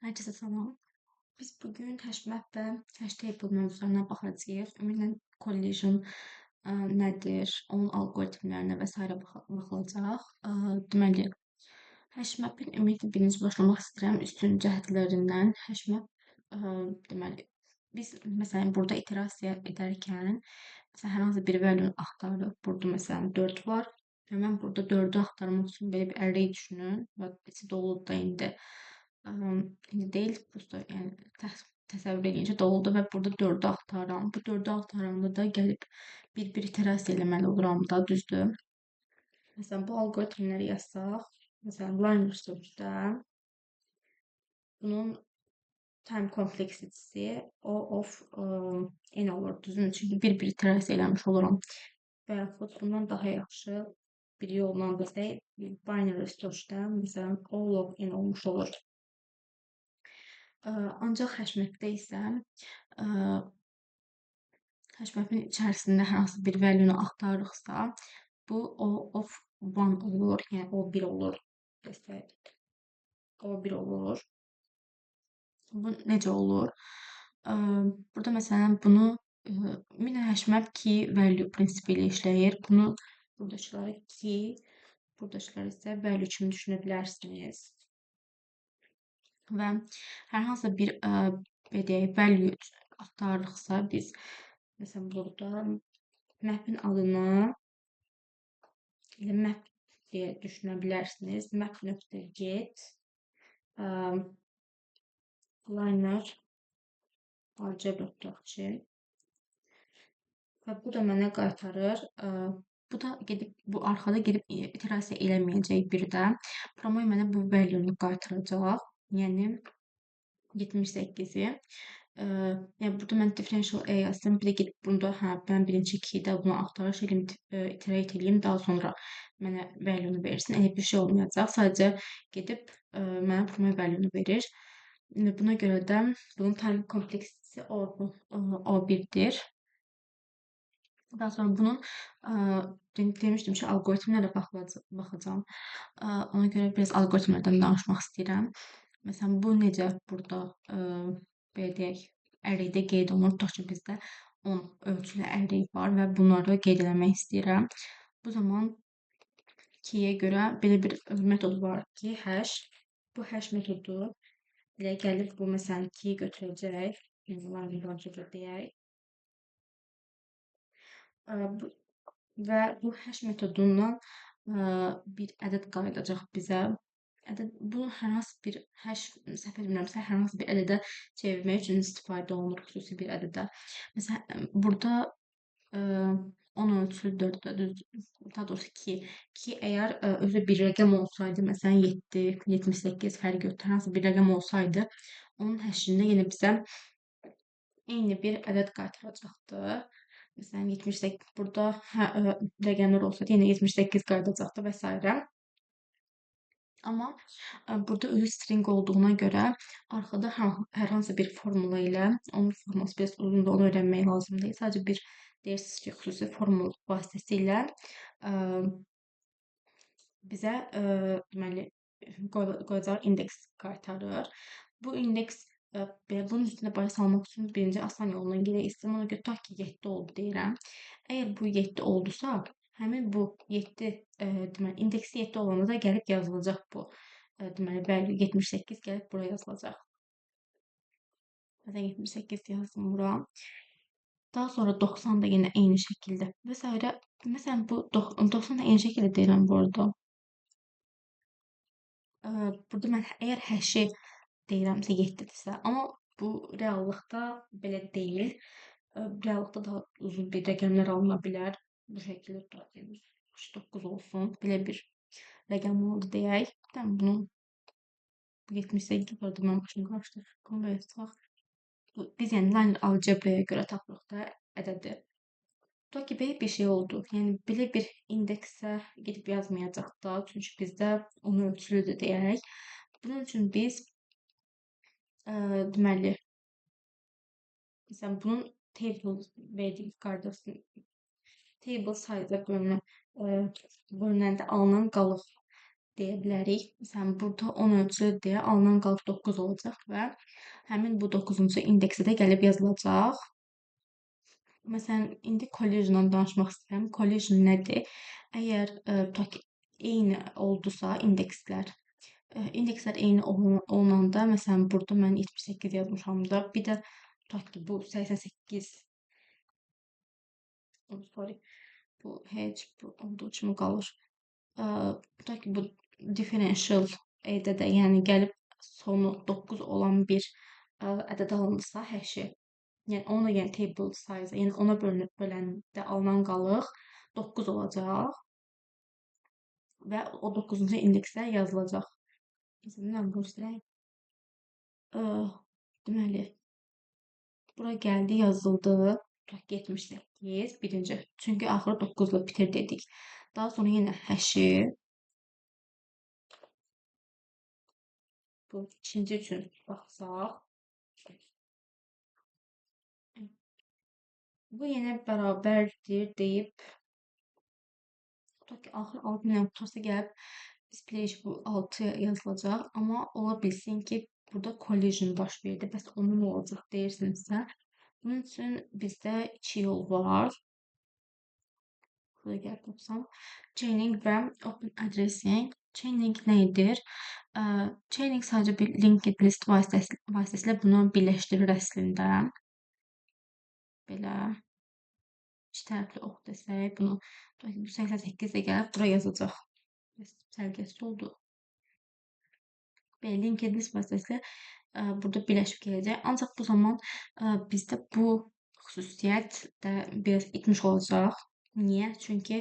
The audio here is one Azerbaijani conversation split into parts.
Herkese salam. Biz bugün HashMap və HashTable mövzularına baxacağıq. Ümumiyyətlə collision nədir, onun alqoritmlərinə və sairə baxılacaq. Deməli, HashMap-in ümumiyyətlə birinci başlamaq istəyirəm üstün cəhətlərindən. HashMap deməli, biz məsələn burada iterasiya edərkən, məsələn hər hansı bir value axtarırıq. Burada məsələn 4 var və mən burada 4-ü axtarmaq üçün belə bir array düşünün və içi doludur da indi. İndi deyil, prosto yəni təsəvvür eləyin ki, doludur və burada 4-ü axtarıram. Bu 4-ü axtaranda da gəlib bir-bir iterasiya eləməli oluram da, düzdür? Məsələn, bu alqoritmləri yazsaq, məsələn, linear search-də bunun time complexity O of n olur, düzdürmü? Çünki bir-bir iterasiya eləmiş oluram. Və yaxud bundan daha yaxşı bir yolla desək, binary search-də məsələn O log n olmuş olur. Ancaq HashMap-də isə HashMap-in içərisində hər hansı bir value-nu axtarırıqsa, bu O of 1 olur, yəni O1 olur desək. O1 olur. Bu necə olur? Burada məsələn bunu ümumiyyətlə HashMap key value prinsipi ilə işləyir. Bunu buradakıları key, buradakıları isə value kimi düşünə bilərsiniz. Və hər hansı bir belə deyək, value axtarırıqsa biz məsələn burada map'in adını elə map deyə düşünə bilərsiniz. Map.get linear algebra tutaq ki. Və bu da mənə qaytarır. Bu da gedib bu arxada gedib iterasiya eləməyəcək bir də. Promoy mənə bu value-nu qaytaracaq. Yəni 78-i. Yəni burada mən differential E yazsam, bir də gedib bunda hə, mən birinci key-də bunu axtarış eləyim, iterate eləyim, daha sonra mənə value-nu versin. Elə bir şey olmayacaq. Sadəcə gedib mənə promoy value-nu verir. İndi buna görə də bunun time complexity O1-dir. Daha sonra bunun demişdim ki, alqoritmlərə baxacağam. Ona görə biraz alqoritmlərdən danışmaq istəyirəm. Məsələn, bu necə burada belə deyək, array-də qeyd olunur. Tutaq ki, bizdə 10 ölçülü array var və bunları qeyd eləmək istəyirəm. Bu zaman key-yə görə belə bir metod var ki, hash. Bu hash metodu elə gəlib bu məsələn key götürəcək. Yəni algebra deyək. Və bu hash metodundan bir ədəd qayıdacaq bizə. Ədəd bu hər hansı bir hash, səhv etmirəmsə, hər hansı bir ədədə çevirmək üçün istifadə olunur, xüsusi bir ədədə. Məsələn, burada 10 ölçülü 4-də düz, daha doğrusu 2. 2 əgər özü bir rəqəm olsaydı, məsələn 7, 78 fərqi yoxdur, hər hansı bir rəqəm olsaydı, onun hashində yenə bizə eyni bir ədəd qaytaracaqdı. Məsələn 78 burada hə, rəqəmlər olsaydı yenə 78 qayıdacaqdı və sairə. Amma burada özü string olduğuna görə arxada hər hansı bir formula ilə, onun formulası biraz uzundur, onu öyrənmək lazım deyil. Sadəcə bir deyirsiniz ki, xüsusi formul vasitəsilə bizə deməli qoyacağı indeks qaytarır. Bu indeks belə bunun üstünə başa salmaq üçün birinci asan yolla gedək istəyirəm. Ona görə tutaq ki, 7 oldu deyirəm. Əgər bu 7 oldusa, həmin bu 7 deməli indeksi 7 olanda da gəlib yazılacaq bu. Deməli value 78 gəlib bura yazılacaq. Məsələn 78 yazdım bura. Daha sonra 90 da yenə eyni şəkildə və sairə. Məsələn bu 90 da eyni şəkildə deyirəm bu arada. Burada mən əgər hash-i deyirəmsə 7-dirsə, amma bu reallıqda belə deyil. Reallıqda daha uzun bir rəqəmlər alına bilər. Bu şəkildə tutaq ki, 9 olsun. Belə bir rəqəm oldu deyək. Tamam, bunu bu 78 orada mən başım qarışdı. Bunu belə tutaq. Biz yəni linear algebraya görə tapırıq da ədədi. Tutaq ki, belə bir şey oldu. Yəni belə bir indeksə gedib yazmayacaq da, çünki bizdə 10 ölçülüdür deyək. Bunun üçün biz deməli məsələn bunun table verdiyi qardaşın table size-a bölünəndə alınan qalıq deyə bilərik. Məsələn, burada 10 ölçülü deyə alınan qalıq 9 olacaq və həmin bu 9-cu indeksə də gəlib yazılacaq. Məsələn, indi collision-dan danışmaq istəyirəm. Collision nədir? Əgər tutaq ki, eyni oldusa indekslər, indekslər eyni olunanda, məsələn, burada mən 78 yazmışam da, bir də tutaq ki, bu 88, oh, sorry, bu heç bu olduğu kimi qalır. Tutaq ki, bu differential ədədə, yəni gəlib sonu 9 olan bir ədəd alınsa, hash-i, yəni onunla, yəni table size, yəni ona böləndə alınan qalıq 9 olacaq və o 9-cu indeksə yazılacaq. Məsələn, mən bunu istəyirəm. Deməli, bura gəldi, yazıldı. Tutaq 78 birinci. Çünki axırı 9-la bitir dedik. Daha sonra yenə hash-i bu ikinci üçün baxsaq, bu yenə bərabərdir deyib, tutaq ki, axır 6 ilə qutarsa gəlib biz bilirik bu 6 yazılacaq, amma ola bilsin ki, burada collision baş verdi. Bəs onun nə olacaq deyirsinizsə, bunun üçün bizdə iki yol var. Buraya gəlib tapsam. Chaining və open addressing. Chaining nə edir? Chaining sadəcə bir linked list vasitəsilə bunu birləşdirir əslində. Belə iki tərəfli ox desək, bunu 88 də gəlib bura yazacaq. Səliqəsiz oldu. Belə linked list vasitəsilə burada birləşib gələcək. Ancaq bu zaman bizdə bu xüsusiyyət də biraz itmiş olacaq. Niyə? Çünki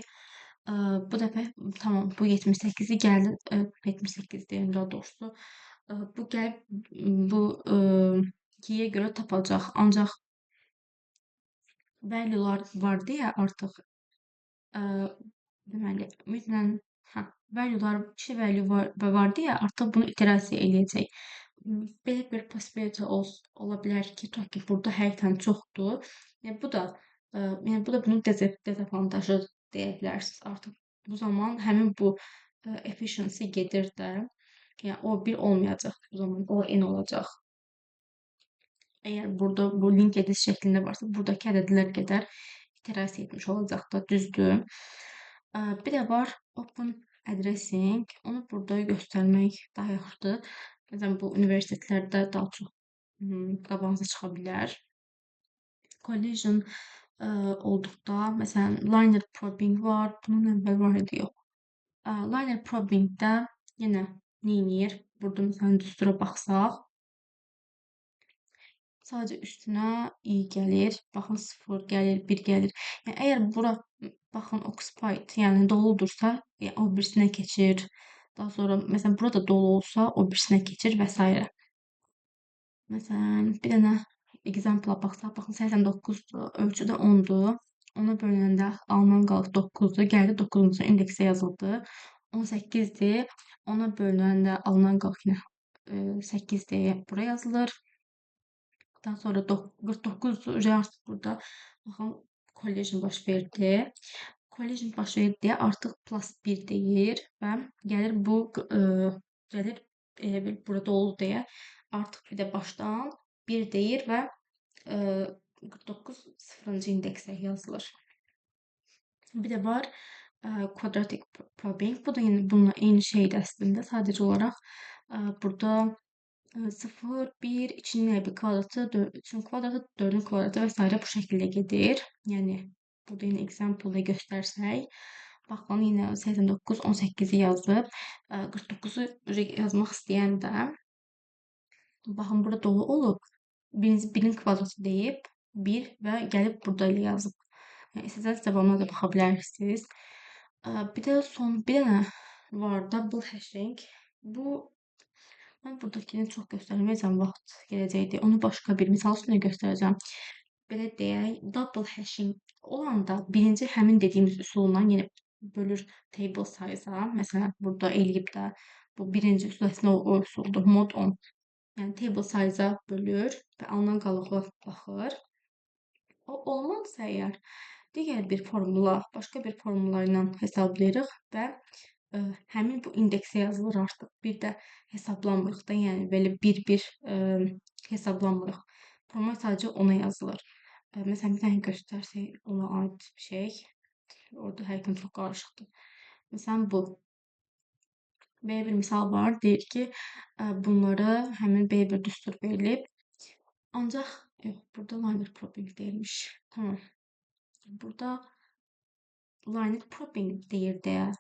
bu dəfə tamam bu 78-i gəldi, 78 deyim daha doğrusu. Bu gəlib bu key-yə görə tapacaq. Ancaq value-lar vardı ya artıq. Deməli, ümumiyyətlə, hə, value-lar, iki value vardı ya, artıq bunu iterasiya eləyəcək. Belə bir possibility ola bilər ki, tutaq ki, burada həqiqətən çoxdur. Yəni bu da bunun dezavantajı deyə bilərsiniz. Artıq bu zaman həmin bu efficiency gedir də. Yəni o 1 olmayacaq bu zaman, o n olacaq. Əgər burada bu link ediş şəklində varsa, buradakı ədədlər qədər iterasiya etmiş olacaq da, düzdür. Bir də var open addressing. Onu burada göstərmək daha yaxşıdır. Məsələn, bu universitetlərdə daha çox qabağınıza çıxa bilər. Collision olduqda, məsələn, linear probing var. Bunun əvvəl var idi, yox. Linear probingdə yenə nə edir? Burada məsələn düstura baxsaq, sadəcə üstünə i gəlir. Baxın, 0 gəlir, 1 gəlir. Yəni, əgər bura, baxın, occupied, yəni doludursa, yəni, o birisinə keçir. Daha sonra, məsələn, burada dolu olsa, o birisinə keçir və s. Məsələn, bir dənə example-a baxsaq, baxın, 89-dur, ölçü də 10-dur. Ona bölünəndə alınan qalıq 9-dur. Gəldi 9-cu indeksə yazıldı. 18-dir. Ona bölünəndə alınan qalıq yenə 8 deyə bura yazılır. Daha sonra 49-dur. Artıq burada baxın, collision baş verdi. Collision baş verdi deyə artıq plus 1 deyir və gəlir bu gəlir elə bil burada dolu deyə artıq bir də başdan 1 deyir və 49 sıfırıncı indeksə yazılır. Bir də var quadratic probing. Bu da yenə bununla eyni şeydir əslində. Sadəcə olaraq burada 0, 1, 2-nin bir kvadratı, 3-ün kvadratı, 4-ün kvadratı və s. bu şəkildə gedir. Yəni burada yenə example-da göstərsək, baxın yenə 89, 18-i yazıb, 49-u yazmaq istəyəndə baxın burada dolu olub. Birincisi 1-in kvadratı deyib 1 və gəlib burada elə yazıb. Yəni istəsəniz davamına da baxa bilərsiniz. Bir də son bir dənə var double hashing. Bu mən buradakini çox göstərməyəcəm, vaxt gələcəkdir. Onu başqa bir misal üstündə göstərəcəm. Belə deyək, double hashing olanda birinci həmin dediyimiz üsulla yenə bölür table size-a. Məsələn, burada eləyib də bu birinci üsul əslində o üsuldur. Mod 10. Yəni table size-a bölür və alınan qalıqla baxır. O olmazsa əgər digər bir formula, başqa bir formula ilə hesablayırıq və Həmin bu indeksə yazılır artıq. Bir də hesablamırıq da, yəni belə bir-bir hesablamırıq. Normal sadəcə ona yazılır. Məsələn, bir dənə göstərsək ona aid bir şey. Orada hərəkən çox qarışıqdır. Məsələn, bu. Belə bir misal var. Deyir ki, bunlara həmin belə bir düstur verilib. Ancaq yox, burada linear probing deyilmiş. Tamam. Burada linear probing deyir deyə.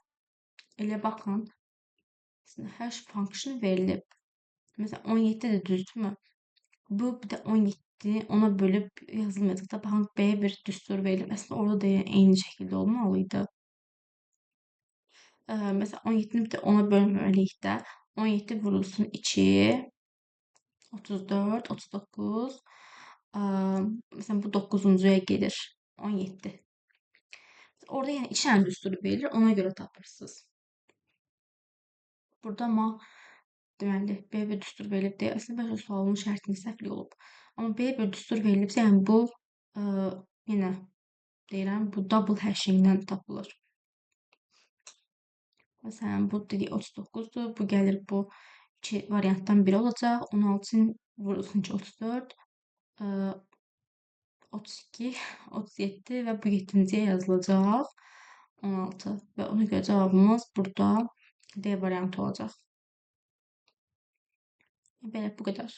Elə baxın. Hash function verilib. Məsələn, 17 də düzdürmü? Bu bir də 17-ni ona bölüb yazılmayacaq da. Baxın, belə bir düstur verilib. Əslində orada da eyni şəkildə olmalı idi. Məsələn, 17-ni bir də ona bölməliyik də. 17 vurulsun 2, 34, 39. Məsələn, bu 9-uncuya gedir. 17. Orada yəni 2 dənə düsturu verilir, ona görə tapırsınız. Burada amma deməli, belə bir düstur verilib deyə, əslində bəlkə sualın şərtində səhvlik olub. Amma belə bir düstur verilibsə, yəni bu yenə deyirəm, bu double hashing-dən tapılır. Məsələn, bu dedik 39-dur. Bu gəlir bu iki variantdan biri olacaq. 16 vurulsun ki 34, 32, 37 və bu 7-ciyə yazılacaq 16 və ona görə cavabımız burada D variantı olacaq. Belə bu qədər.